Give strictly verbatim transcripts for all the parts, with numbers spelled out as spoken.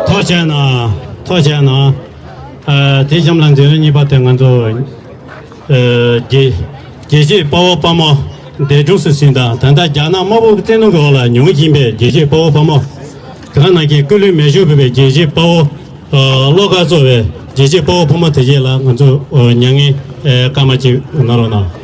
ཐུགས་རྗེ་གནང་། ཐུགས་རྗེ་གནང་། ཨ། དེ་གཤམ་ལ་མཛད་རིམ་གཉིས་པ་དེ་ང་ཚོ། ཨ། རྒྱལ། རྒྱལ་གཅེས་དཔའ་བོ་དཔའ་མོ་འདས་གྲོངས་སུ་ཕྱིན་དང་། ད་ལྟ་རྒྱ་ནག་དམར་པོའི་བཙན་གནོན་གྱི་འོག་ལ་མྱོང་བཞིན་པའི་རྒྱལ་གཅེས་དཔའ་བོ་དཔའ་མོ། དེ་ག་ནང་བཞིན་སྐུ་ལུས་མེ་ཤོར་ཕོད་པའི་རྒྱལ་གཅེས་དཔའ་བོ། ཨ། བློ་དཀར་གཙོ་བའི་རྒྱལ་གཅེས་དཔའ་བོ་དཔའ་མོ་དེ་བཅས་ལ་ང་ཚོ། ཨ། མྱ་ངན། ཨེ། སྐར་མ་གཅིག་གནང་རོགས་གནང་།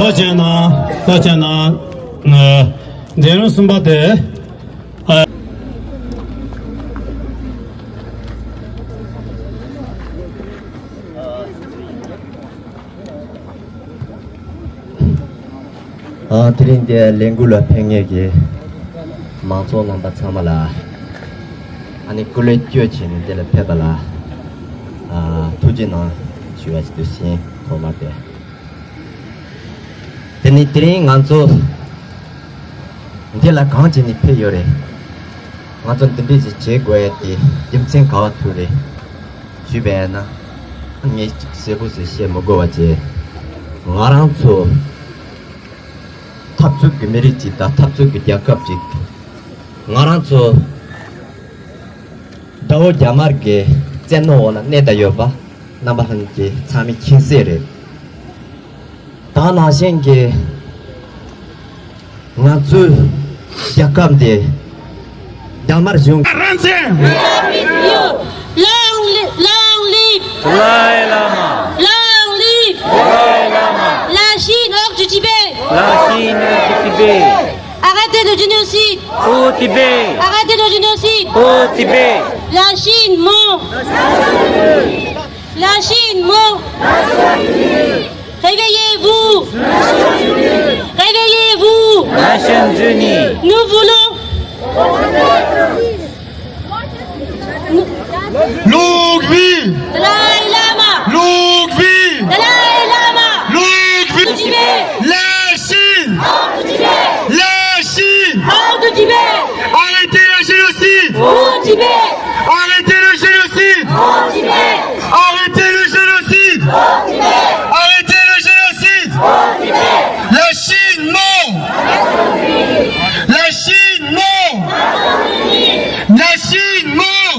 ཐུགས་རྗེ་གནང་། ཐུགས་རྗེ་གནང་། ཨ། མཛད་རིམ་གསུམ་པ་དེ། ཨ། ཨ། དེ་རིང་འདིར་ལས་འགུལ་ལ་ཕེབས་མཁན་གྱི་མང་ཚོགས་རྣམ་པ་ཚང་མ་ལ། ཨ་ནི་སྐུ་ལས་བསྐྱོན་བྱས་ནས་འདི་ལ་ཕེབས་པ་ལ། ཨ། ཐུགས་རྗེ་གནང་། ཞུ་བ་ཞིག་ཏུ་ཕྱིན་ཐོག་མ་སྟེ། དེ་ནི་དེ་རིང་ང་ཚོ་འདི་ལ་གང་བྱས་ནས་ཕེབས་ཡོད་རེད། ང་ཚོ་འདི་འདྲས་ཞིག་བྱེད་དགོས་ཡ་དེ་རྒྱུ་མཚན་ག་བ་ཐུག་རེད་ཞུས་པ་ཡིན་ན། ངས་གཅིག་གསལ་པོ་ཞིག་བཤད་མི་དགོས་པ་བྱས། ང་རང་ཚོ་འཐབ་རྩོད་ཀྱི་མི་རིགས་ཅིག་དང་འཐབ་རྩོད་ཀྱི་རྒྱལ་ཁབ་ཅིག་ང་རང་ཚོ་དགྲ་བོ་རྒྱ་དམར་གྱི་བཙན་གནོན་འོག་ལ་གནས་བསྡད་ཡོད་པ་རྣམ་པ་ལྷན་རྒྱས་ཚང་མས་མཁྱེན་གསལ་རེད། ད་ནང་བཞིན་གྱི་ང་ཚོའི་རྒྱལ་ཁབ་འདི་རྒྱ་དམར་གཞུང་རང་བཙན། Long live, long live, Dalai Lama. Long live, Dalai Lama. La Chine hors du Tibet. La Chine hors du Tibet. Arrêtez le génocide. Au Tibet. Arrêtez le génocide. Au Tibet. La Chine ment. La Chine ment. Réveillez-vous. Réveillez-vous. Nations Unies. Nous voulons. Longue vie. Dalai Lama. Longue vie. Dalai Lama. Longue vie. Tibet. La Chine. Hors du Tibet. La Chine. Hors du Tibet. Arrêtez le génocide. Au Tibet. Arrêtez le génocide. Au Tibet. Arrêtez le génocide. Au Tibet. Arrêtez le génocide. Au Tibet. La Chine ment. La Chine ment. La Chine ment.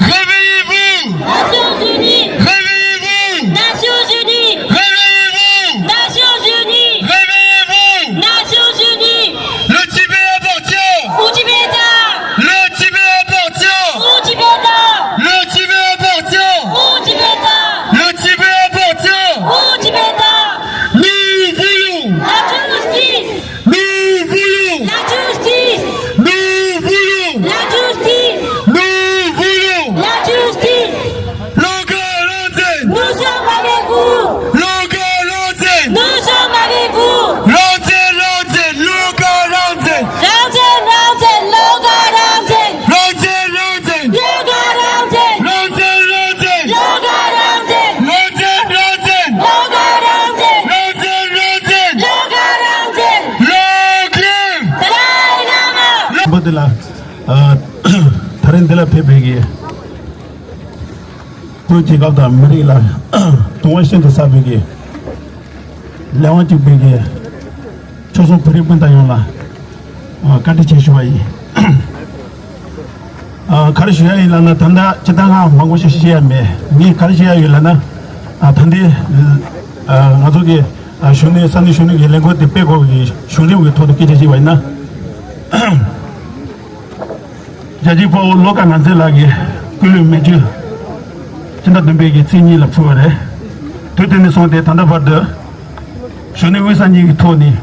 Réveillez-vous. Nations Unies. Réveillez-vous. Nations Unies. Réveillez-vous. Nations Unies. Réveillez-vous. Nations Unies. Le Tibet appartient aux Tibétains. Le Tibet appartient aux Tibétains. Le Tibet appartient aux Tibétains. Le Tibet appartient aux Tibétains. Nous voulons. La justice. Nous voulons. La justice. Nous voulons. La justice. Nous voulons. La justice. Longkang Longtsen. Nous sommes avec vous. Longkang Longtsen. Nous sommes avec vous. Longtsen Longtsen, Longkang Longtsen. Longtsen Longtsen, Longkang Longtsen. Longtsen Longtsen. Longkang Longtsen. Longtsen Longtsen. Longkang Longtsen. Longtsen Longtsen. Longkang Longtsen. Longtsen Longtsen. Longkang Longtsen. Long live. Dalai Lama. བོད་དེ་ལ་ཨ་ད་རིང་འདི་ལ་ཕེབས་པའི་གི་བོད་རྒྱལ་ཁབ་དང་མི་རིགས་ལ་དུང་བ་ཤིན་ཏུ་ཟབ་པའི་གི་ལས་དབང་གཅིག་པའི་གི་ཆོལ་གསུམ་བོད་རིགས་སྤུན་ཟླ་ཡོངས་ལ་ཨ་བཀའ་དྲིན་ཆེ་ཞུ་བ་ཡིན། ཨ་ག་རེ་ཞུ་ཡ་ཡིན་ལབ་ན། ད་ལྟ་སྤྱིར་བཏང་ང་མང་པོ་ཞིག་བཤད་ཡ་མེད། ངས་ག་རེ་བཤད་ཡ་ཡོད་ལབ་ན། ཨ་ད་ལྟའི་ཨ་ང་ཚོ་གི་ཨ་གཞོན་ནུ་ས་གནས་གཞོན་ནུ་གི་ལས་འགུལ་དེ་སྤེལ་དགོས་པའི་གཞུང་ལམ་གྱི་ཐོག་ཏུ་སྐད་ཆ་བཤད་པ་ཡིན་ན། རྒྱལ་གཅེས་དཔའ་བོ་བློ་དགའ་རང་བཙན་ལགས་ཀྱི་སྐུ་ལུས་མེ་མཆོད་སྤྱི་ཟླ་བདུན་པའི་གི་ཚེས་གཉིས་ལ་ཕུལ་བ་རེད། དུས་དེ་ནས་བཟུང་སྟེ་ད་ལྟ་བར་དུ་གཞོན་ནུ་དབུས་གཙང་གཉིས་ཀྱི་ཐོག་ནས་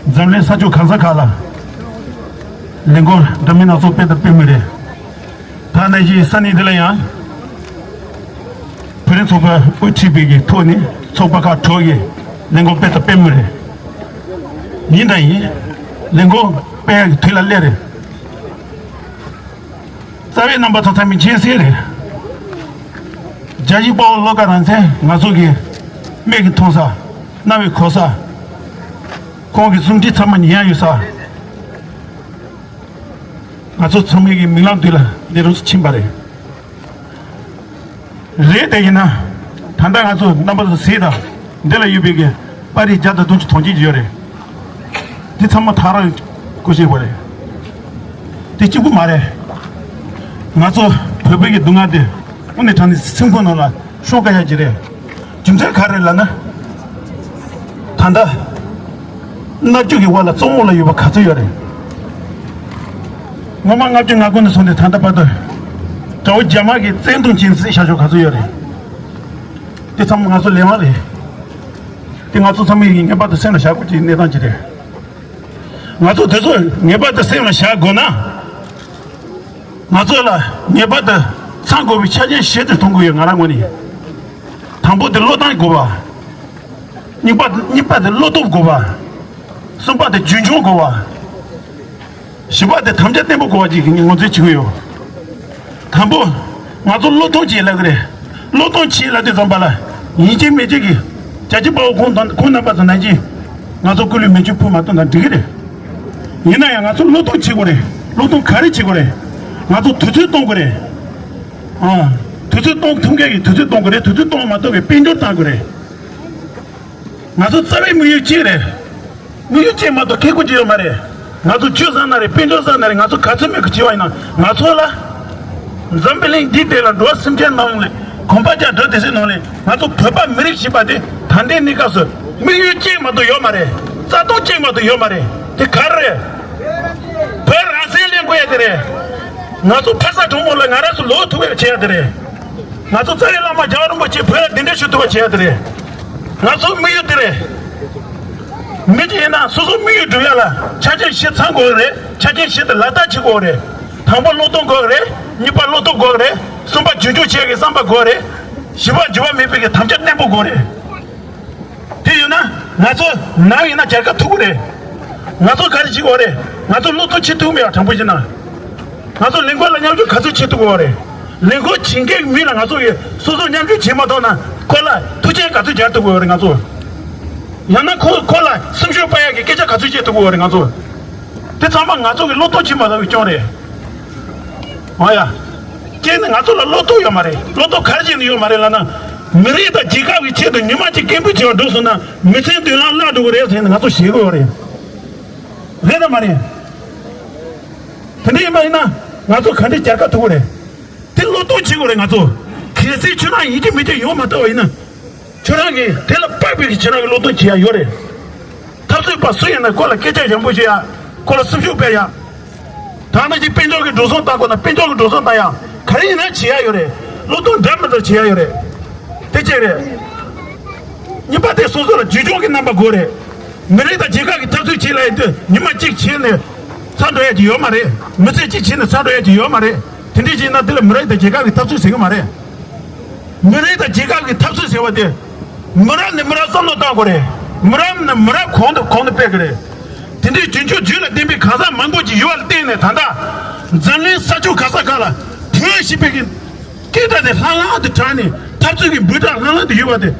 འཛམ་གླིང་ས་ཕྱོགས་གང་ས་གང་ལ་ལས་འགུལ་འདྲ་མིན་སྣ་ཚོགས་སྤེལ་དང་སྤེལ་མུས་རེད། ད་ནང་བཞིན་ས་གནས་འདི་ལ་ཡང་བོད་རིགས་ཚོགས་པ་དབུ་ཁྲིད་པའི་གི་ཐོག་ནས་ཚོགས་པ་ཁག་དྲུག་གིས་ལས་འགུལ་སྤེལ་དང་སྤེལ་མུས་རེད། ཡིན་དང་ཡིན། ལས་འགུལ་སྤེལ་ཡག་གི་དུས་ལ་སླེབས་རེད། རྩ་བའི་རྣམ་པ་ཚོ་ཚང་མས་མཁྱེན་གསལ་རེད། རྒྱལ་གཅེས་དཔའ་བོ་བློ་དགའ་རང་བཙན་ང་ཚོ་གི་མིག་གིས་མཐོང་ས། རྣ་བས་གོ་ས། ཁོང་གི་གསུང་འཕྲིན་ཚང་མ་ཉན་ཡ་ཡོད་ས། ང་ཚོ་ཚང་མའི་གི་མིག་ལམ་དུས་ལ་འདི་རུ་ཕྱིན་པ་རེད། རེད་དེ་ཡིན་ན། ད་ལྟ་ང་ཚོ་རྣམ་པ་ཚོ་གཟིགས་དང་། འདི་ལ་ཡོད་པའི་གི་པར་རིས་བརྒྱ་དང་བདུན་ཅུ་དོན་གཅིག་ཡོད་རེད། འདི་ཚང་མ་ཐག་རང་བཀོད་ཤེས་པ་རེད། དེ་གཅིག་པུ་མ་རེད། ང་ཚོ་བོད་པའི་གི་སྡུག་བསྔལ་དེ་དངོས་གནས་དྲང་གནས་སེམས་ཁོང་ནང་ལ་ཤོང་དཀའ་ཡ་ཅིག་རེད། རྒྱུ་མཚན་ག་རེ་ལབ་ན། ད་ལྟ་མནར་གཅོད་ཀྱི་འོག་ལ་བཙོན་འོག་ལ་ཡོད་པ་ག་ཚོད་ཡོད་རེད། ངོ་མ་ལྔ་བཅུ་ང་དགུ་ནས་བཟུང་སྟེ་ད་ལྟ་བར་དུ་དགྲ་བོ་རྒྱ་དམར་གྱིས་བཙན་བཟུང་བྱས་ནས་བསད་བཞག་ཆོག་ག་ཚོད་ཡོད་རེད། དེ་ཚང་མ་ང་ཚོ་ལས་དབང་རེད། དེ་ང་ཚོ་ཚང་མས་ངེས་པར་དུ་སེམས་ལ་བཞག་དགོས་ཀྱི་གནས་སྟངས་ཅིག་རེད། ང་ཚོ་དེ་ཚོ་ངེས་པར་དུ་སེམས་ལ་བཞག་དགོས་ན། ང་ཚོ་ལ་ངེས་པར་དུ་ཚང་དགོས་པའི་ཆ་རྐྱེན་བཞི་དེ་མཐོང་གི་ཡོད། ང་རང་ངོས་ནས། དང་པོ་དེ་བློས་བཏང་དགོས་པ། གཉིས་པ་གཉིས་པ་དེ་བློ་སྟོབས་དགོས་པ། གསུམ་པ་དེ་རྒྱུན་འཁྱོངས་དགོས་པ། བཞི་པ་དེ་དམ་བཅའ་བརྟན་པོ་དགོས་པ་ཅིག་ངོས་འཛིན་བྱེད་ཀྱི་ཡོད། དང་པོ། ང་ཚོ་བློས་གཏོང་བྱེད་ལབ་ཀྱི་རེད། བློས་གཏོང་བྱེད་ལབ་དུས་ཙམ་པ་ལ་ཡིན་གཅིག་མིན་གཅིག་གིས་རྒྱལ་གཅེས་དཔའ་བོ་ཁོང་དང་ཁོང་རྣམ་པ་ཚོ་ནང་བཞིན་ང་ཚོ་སྐུ་ལུས་མེ་མཆོད་ཕུལ་མ་ཐུབ་ན་འགྲིག་གི་རེད། ཡིན་ན་ཡང་ང་ཚོ་བློས་གཏོང་བྱེད་དགོས་རེད། བློས་གཏོང་ག་རེ་བྱེད་དགོས་རེད། ང་ཚོ་དུས་ཚོད་གཏོང་དགོས་རེད། ཨ། དུས་ཚོད་གཏོང་ཐུབ་མཁན་གྱིས་དུས་ཚོད་གཏོང་དགོས་རེད། དུས་ཚོད་གཏོང་མ་ཐུབ་པའི་དཔལ་འབྱོར་གཏང་དགོས་རེད། ང་ཚོ་རྩ་བའི་དམིགས་ཡུལ་གཅིག་རེད། དམིགས་ཡུལ་གཅིག་མ་གཏོགས་ཁེ་ཁུར་གཅིག་ཡོད་མ་རེད། ང་ཚོ་ཆོས་བཟང་ན་རེད། དཔལ་འབྱོར་བཟང་ན་རེད། ང་ཚོ་ག་ཚོད་མེད་གི་བྱེད་པ་ཡིན་ན་ང་ཚོ་ལ། འཛམ་བུ་གླིང་འདིའི་སྟེང་ལ་འགྲོ་བ་སེམས་ཅན་རྣམས་ལ་གོམ་པ་རྒྱག་འགྲོ་དེ་ཚོའི་ནང་ལས་ང་ཚོ་བོད་པ་མི་རིགས་ཞེས་པ་དེ་ད་ལྟའི་གནས་སྐབས་སུ་དམིགས་ཡུལ་གཅིག་མ་གཏོགས་ཡོད་མ་རེད། རྩ་དོན་གཅིག་མ་གཏོགས་ཡོད་མ་རེད། དེ་ག་རེ་རེད། བོད་རང་བཙན་ལེན་དགོས་ཡ་དེ་རེད། ང་ཚོ་ཕ་ས་གྲོང་མོ་ལ་ང་རང་ཚོ་ལོག་ཐུབ་པ་བྱེད་ཡ་དེ་རེད། ང་ཚོ་རྩ་བའི་བླ་མ་རྒྱལ་བ་རིན་པོ་ཆེ་བོད་ལ་གདན་འདྲེན་ཞུ་ཐུབ་པ་བྱེད་ཡ་དེ་རེད། ང་ཚོ་དམིགས་ཡུལ་དེ་རེད། མི་དེ་ཡིན་ན་སོ་སོ་དམིགས་ཡུལ་སྒྲུབ་ཡ་ལ་ཆ་རྐྱེན་བཞི་ཚང་དགོས་རེད། ཆ་རྐྱེན་བཞི་དེ་ལག་བསྟར་བྱེད་དགོས་རེད། དང་པོ་བློས་གཏོང་དགོས་རེད། གཉིས་པ་བློ་སྟོབས་དགོས་རེད། གསུམ་པ་རྒྱུན་འཁྱོངས་བྱེད་ཀྱི་བསམ་པ་དགོས་རེད། བཞི་པ་འགྱུར་བ་མེད་པའི་གི་དམ་བཅའ་བརྟན་པོ་དགོས་རེད། དེ་ཡོད་ན་ང་ཚོ་ནམ་ཡིན་ན་མཇལ་ཁ་ཐུབ་ཀྱི་རེད། ང་ཚོ་ག་རེ་བྱེད་དགོས་རེད། ང་ཚོ་བློས་གཏོང་བྱེད་ཐུབ་མེད་པ་དྲང་པོ་བྱས་ན། ང་ཚོ་ལས་འགུལ་ལ་མཉམ་ཞུགས་ག་ཚོད་བྱེད་ཐུབ་དགོས་རེད། ལས་འགུལ་བྱེད་མཁན་མི་ལ་ང་ཚོ་ཡི་སོ་སོ་མཉམ་ཞུགས་བྱེད་མ་ཐུབ་ན་ཁོ་ལ་ཐུགས་རྗེ་ག་ཚོད་སྦྱར་ཐུབ་དགོས་རེད། ང་ཚོ་ཡང་ན་ཁོ་ཁོ་ལ་སེམས་ཤུགས་སྤར་ཡག་གི་སྐད་ཆ་ག་ཚོད་བཤད་ཐུབ་དགོས་རེད། ང་ཚོ་དེ་ཚང་མ་ང་ཚོ་གི་བློས་གཏོང་བྱེད་མ་ཐུབ་པའི་རྐྱེན་རེད། ཨོ་ཡ། རྐྱེན་ནི་ང་ཚོ་ལ་བློ་སྟོབས་ཡོད་མ་རེད། བློ་སྟོབས་ག་རེ་བྱས་ནས་ཡོད་མ་རེད་ལབ་ན། མི་རིགས་དང་རྒྱལ་ཁབ་ཀྱི་ཆེད་དུ་ཉི་མ་གཅིག་སྐད་འབོད་བྱེད་པར་འགྲོ་སོང་ན་མི་ཚེའི་མདུན་ལམ་བརླག་འགྲོ་གི་རེད་ཟེར་ནས་ང་ཚོ་ཞེད་ཀྱི་ཡོད་རེད། རེད་དམ་མ་རེད། དེ་འདྲ་ཡིན་པ་ཡིན་ན་ང་ཚོ་ག་འདྲས་མཇལ་ཁ་ཐུབ་ཀྱི་རེད། དེ་བློས་གཏོང་བྱེད་དགོས་རེད་ང་ཚོ། གལ་སྲིད་ཁྱོད་རང་ཡིན་གཅིག་མིན་གཅིག་ཡོང་མ་ཐུབ་པ་ཡིན་ན། ཁྱོད་རང་གིས་དེ་ལ་དཔག་པའི་ཁྱོད་རང་གི་བློས་གཏོང་བྱེད་ཡ་ཡོད་རེད། འཐབ་རྩོད་པ་སུ་ཡིན་ན་ཁོ་ལ་སྐད་ཆ་ཡང་པོ་བཤད་ཡ། ཁོ་ལ་སེམས་ཤུགས་སྤར་ཡ། ད་ནང་བཞིན་དཔལ་འབྱོར་གྱི་འགྲོ་སོང་བཏང་དགོས་ན་དཔལ་འབྱོར་གྱི་འགྲོ་སོང་བཏང་ཡ། ག་རེ་ཡིན་ན་བྱེད་ཡ་ཡོད་རེད། བློས་གཏོང་འདྲ་མི་འདྲ་བྱེད་ཡ་ཡོད་རེད། དེ་གཅིག་རེད། གཉིས་པ་དེ་སོ་སོ་ལ་རྒྱུན་འཁྱོངས་ཀྱི་རྣམ་པ་དགོས་རེད། མི་རིགས་དང་རྒྱལ་ཁབ་ཀྱི་འཐབ་རྩོད་བྱེད་ལ་ཡིན་དུས་ཉི་མ་གཅིག་བྱས་ནས་ཚར་འགྲོ་ཡ་གི་ཡོད་མ་རེད། མི་ཚེ་གཅིག་བྱས་ནས་ཚར་འགྲོ་ཡ་གི་ཡོད་མ་རེད། དེ་འདྲ་བྱས་ན་དེ་ལ་མི་རིགས་དང་རྒྱལ་ཁབ་ཀྱི་འཐབ་རྩོད་ཟེར་གི་མ་རེད། མི་རིགས་དང་རྒྱལ་ཁབ་ཀྱི་འཐབ་རྩོད་ཟེར་བ་དེ། མི་རབས་ནས་མི་རབས་བསམ་བློ་བཏང་དགོས་རེད། མི་རབས་ནས་མི་རབས་གོང་དུ་གོང་དུ་སྤེལ་གི་རེད། དེ་འདྲའི་རྒྱུན་འཁྱོངས་རྒྱུན་ལ་བསྟེན་པའི་གང་ཟག་མང་པོ་ཅིག་ཡོད་པ་ལ་བརྟེན་ནས་ད་ལྟ། འཛམ་གླིང་ས་ཕྱོགས་ག་ས་ག་ལ་བོད་ཞེས་པའི་གི་སྐད་སྒྲ་དེ་ལྷང་ལྷང་དུ་གྲགས་ནས་འཐབ་རྩོད་ཀྱི་འབོད་སྒྲ་ལྷང་ལྷང་དུ་ཡོད་པ་དེ།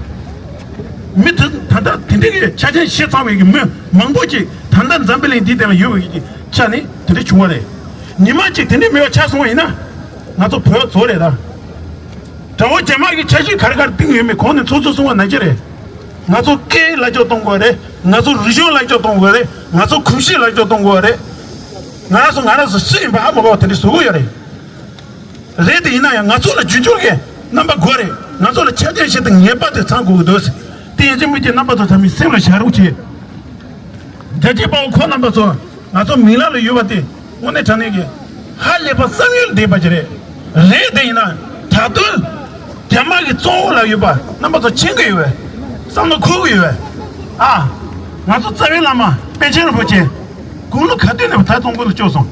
མི་དེ་ད་ལྟ་དེ་འདྲའི་གི་ཆ་རྐྱེན་བཞི་ཚང་བའི་གི་མི་མང་པོ་ཅིག་ད་ལྟ་འཛམ་བུ་གླིང་འདིའི་སྟེང་ལ་ཡོད་པའི་གི་ཆ་ནས་དེ་འདྲ་བྱུང་བ་རེད། ཉི་མ་གཅིག་དེ་འདྲའི་མེད་པ་ཆགས་སོང་བ་ཡིན་ན། ང་ཚོ་བོད་རྫོགས་རེད་ད། དགྲ་བོ་རྒྱ་དམར་གྱི་འཆར་གཞི་ག་རེ་ག་རེ་བཏིང་ཡོད་མེད་གོང་ནས་ཚོགས་གཙོས་གསུངས་པ་ནང་བཞིན་རེད། ང་ཚོ་སྐད་ལ་ལྕགས་གཏོང་དགོས་རེད། ང་ཚོ་རིག་གཞུང་ལ་ལྕགས་གཏོང་དགོས་རེད། ང་ཚོ་གོམས་གཤིས་ལ་ལྕགས་གཏོང་དགོས་རེད། ང་རང་ཚོ་ང་རང་ཚོ་སུ་ཡིན་པ་ཧ་མ་གོ་བ་དེ་འདྲ་བཟོ་གི་ཡོད་རེད། རེད་དེ་ཡིན་ན་ཡང་ང་ཚོ་ལ་རྒྱུན་འཁྱོངས་ཀྱི་རྣམ་པ་དགོས་རེད། ང་ཚོ་ལ་ཆ་རྐྱེན་བཞི་དང་ངེས་པར་དུ་ཚང་དགོས་ཀྱི་འདུག་དེ་ཡིན་ཙང་མི་སྐྱའི་རྣམ་པ་ཚོ་ཚང་མས་སེམས་ལ་བཞག་རོགས་བྱེད། རྒྱལ་གཅེས་དཔའ་བོ་ཁོང་རྣམ་པ་ཚོ་ང་ཚོ་མིག་ལམ་ལ་ཡོད་པ་དེ་དངོས་གནས་དྲང་གནས་ཀྱི་ཧ་ལས་པ་བསམ་ཡུལ་ལྡན་པ་ཅིག་རེད། རེད་དེ་ཡིན་ན་ད་དུང་རྒྱ་དམར་གྱི་གཙོ་བོ་ལ་ཡོད་པ་རྣམ་པ་ཚོ་མཁྱེན་གྱི་ཡོད་པས། བསམ་བློ་འཁོར་གྱི་ཡོད་པས། ཨ། ང་ཚོ་རྩ་བའི་བླ་མ་པཎ་ཆེན་རིན་པོ་ཆེ་དགུང་ལོ་ག་དུས་ནས་ད་ཚོང་དཔོན་དུ་བསྐྱོད་སོང་།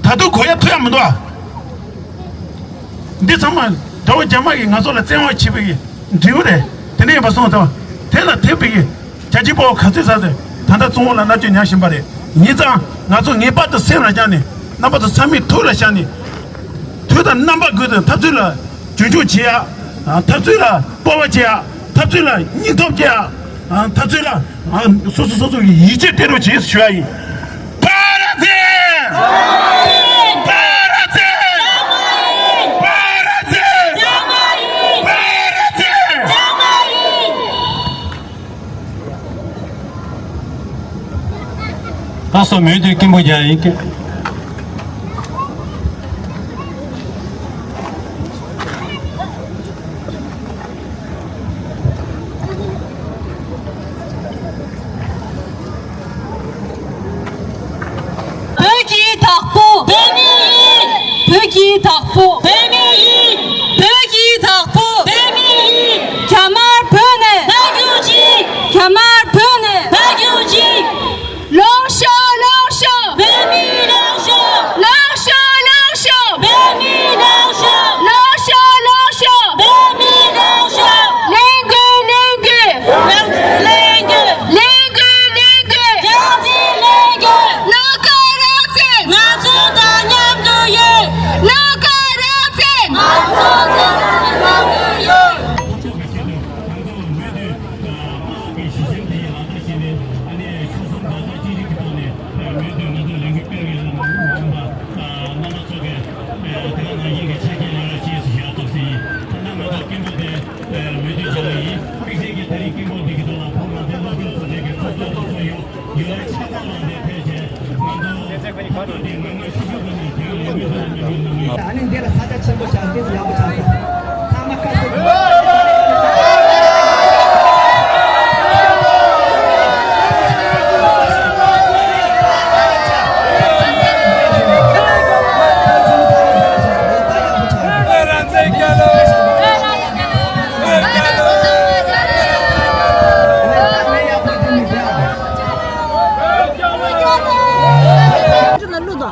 ད་དུང་གོ་ཡ་ཐུབ་ཡ་མི་འདུག་ཨ། འདི་ཚང་མ་དགྲ་བོ་རྒྱ་དམར་གྱིས་ང་ཚོ་ལ་བཙན་དབང་བྱེད་པའི་འབྲས་བུ་རེད། དེ་འདྲ་ཡིན་པ་སོང་ཙང་དེ་ལ་དད་པའི་རྒྱལ་གཅེས་དཔའ་བོ་ག་ཚོད་ཟ་ཟེར་ད་ལྟ་བཙོན་འོག་ལ་མནར་གཅོད་མྱངས་བཞིན་པ་རེད། ཡིན་ཙང་ང་ཚོ་ངེས་པར་དུ་སེམས་ལ་བཅངས་ནས་རྣམ་པ་ཚོ་ཚང་མས་ཐུགས་ལ་བཞག་ནས་དུས་དང་རྣམ་པ་ཀུན་ཏུ་འཐབ་རྩོད་ལ་རྒྱུན་འཁྱོངས་བྱེད་ཡ། འཐབ་རྩོད་ལ་སྤོབས་པ་བྱེད་ཡ། འཐབ་རྩོད་ལ་སྙིང་སྟོབས་བསྐྱེད་ཡ། འཐབ་རྩོད་ལ་སོ་སོ་སོ་སོ་གི་ཡིད་ཆེས་སྤྲད་རོགས་བྱེད་ཞུ་ཡ་ཡིན། ད་སོ་མོས་དུས་སྐྱིན་པོ་རྒྱག་ཡིན་ཀྱི། བོད་ཀྱི་བདག་པོ། བོད་མི་ཡིན། བོད་ཀྱི་བདག་པོ། བོད་མི་ཡིན། བོད་ཀྱི་བདག་པོ། བོད་མི་ཡིན། རྒྱ་དམར་བོད་ནས་མ་རྒྱུག་ཅིག་རྒྱ་དམར་བོད་ནས་མ་རྒྱུག་ཅིག་ལོངས་ཤོག་ལོངས་ཤོག་བོད་མི་ལོངས་ཤོག་ལོངས་ཤོག་ལོངས་ཤོག་བོད་མི་ལོངས་ཤོག་ལོངས་ཤོག་ལོངས་ཤོག་བོད་མི་ལོངས་ཤོག་ལས་འགུལ་ལས་འགུལ། ལས་འགུལ། ལས་འགུལ་ལས་འགུལ། རང་བཙན་ལས་འགུལ། བློ་དཀར་རང་བཙན། ང་ཚོ་དང་མཉམ་དུ་ཡོད། བློ་དཀར་རང་ ཨ་ནི་འདི་ལ་ས་ཆ་ཆེན་པོ་ཆགས་ཏེ་ཡག་པོ་ཆགས་སོང་། ཚང་མ་བཀའ་སྩལ།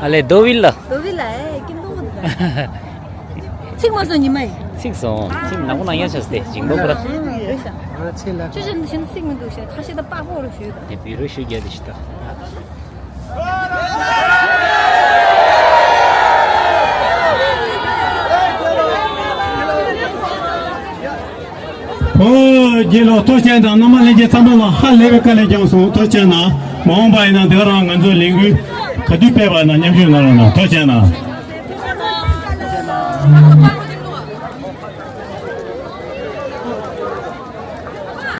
ཨ་ལེ་རྡོ་བིལ་ལ། རྡོ་བིལ་ལ་ཨེ་ཀིན་ཏུ། ཚིག་མ་སོང་ཉི་མ་ཡིན། ཚིག་སོང་། ཚིག་ནག་པོ་ནག་ཡ་ཆ་སྟེ་ཇིང་པོ་པོ་ར། ཅི་ཞིག་ཞིག་ཚིག་མི་འདུག་ཤ་ཁ་ཤས་ད་པགས་པོ་རུ་ཞུས་ད། དེ་བི་རུ་ཞུ་རྒྱ་དེ་ཞིག་ད། ཨོ། རྒན་ལགས་ཐུགས་རྗེ་གནང་། རྣམ་པ་ལྷན་རྒྱས་ཚང་མ་ལ་ཧ་ལས་པའི་དཀའ་ལས་བརྒྱབ་སོང་། ཐུགས་རྗེ་གནང་། མ་འོངས་པ་ཡིན་ན་དེ་རང་ང་ཚོ་ལས་འགུལ་ག་དུས་སྤེལ་བ་ཡིན་ན་མཉམ་ཞུགས་གནང་རོགས་གནང་། ཐུགས་རྗེ་གནང་།